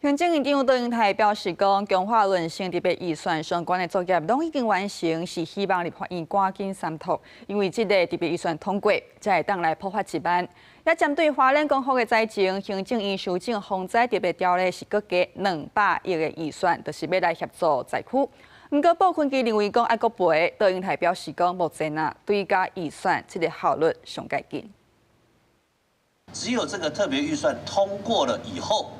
行政院長杜英台表示講，強化崙峋特別預算相關的作業攏已經完成，是希望立法院趕緊三讀，因為這个特別預算通過，才會當來普發1萬。也針對花蓮光復的災情，行政院修正防災特別條例是閣加200億的預算，就是欲來協助災區。毋過布坤基認為講愛國賠，杜英台表示講目前啊，追加預算這个效率上蓋緊。只有這個特別預算通過了以後，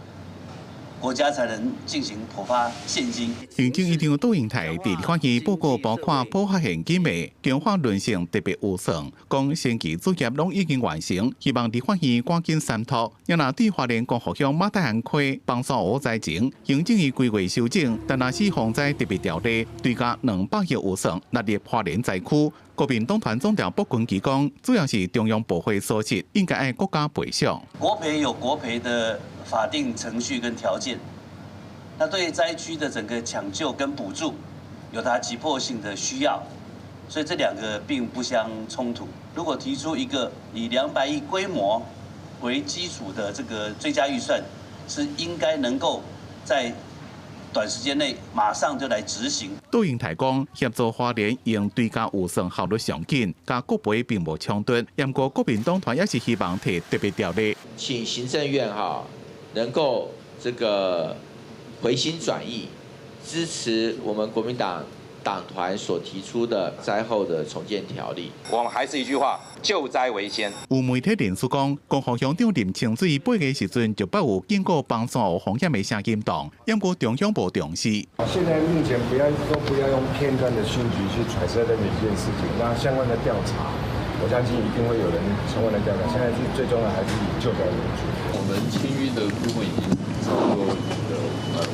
國家才能進行普發現金。行政院長杜英台佇立法院報告，包括普發現金的強化崙峋特別預算，講先期作業攏已經完成，希望立法院趕緊三讀。若對花蓮光復鄉馬太鞍溪崩山湖災情，行政院規劃修正，但若是防災特別條例，追加200億預算納入花蓮災區。國民黨團總召卜群基講，主要是中央部會疏失，應該愛國家賠償。國賠有國賠的法定程序跟條件，那對災區的整個搶救跟補助有它急迫性的需要，所以這兩個並不相衝突。如果提出一個以200億規模為基礎的這個追加預算，是應該能夠在短時間內馬上就來執行。杜英台講，協助花蓮用追加預算效率上緊，佮國賠並無衝突。毋過國民黨團也是希望提特別條例，請行政院哈能夠這個回心轉意，支持我們國民黨黨團所提出的災後的重建條例。我們還是一句話，救災為先。有媒體人士講，光復鄉長林清水8月時陣就捌有警告崩山湖風險的聲音動，毋過中央無重視。現在目前不要都不要用片段的訊息去揣測任何一件事情，那相關的調查，我相信一定會有人相關的調查。現在是最重要還是以救災為主。我們清淤的部分已經差不多的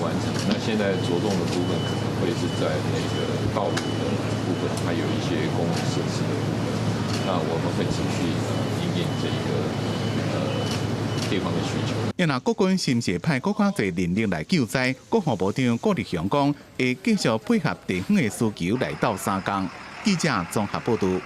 完成，那現在着重的部分可能會是在那個道路的部分，還有一些公共設施的部分。那我們會持續因應這個地方的需求。若國軍是毋是派閣較濟人力來救災，國防部長顧立雄講，會繼續配合地方的需求來鬥相共。記者綜合報導。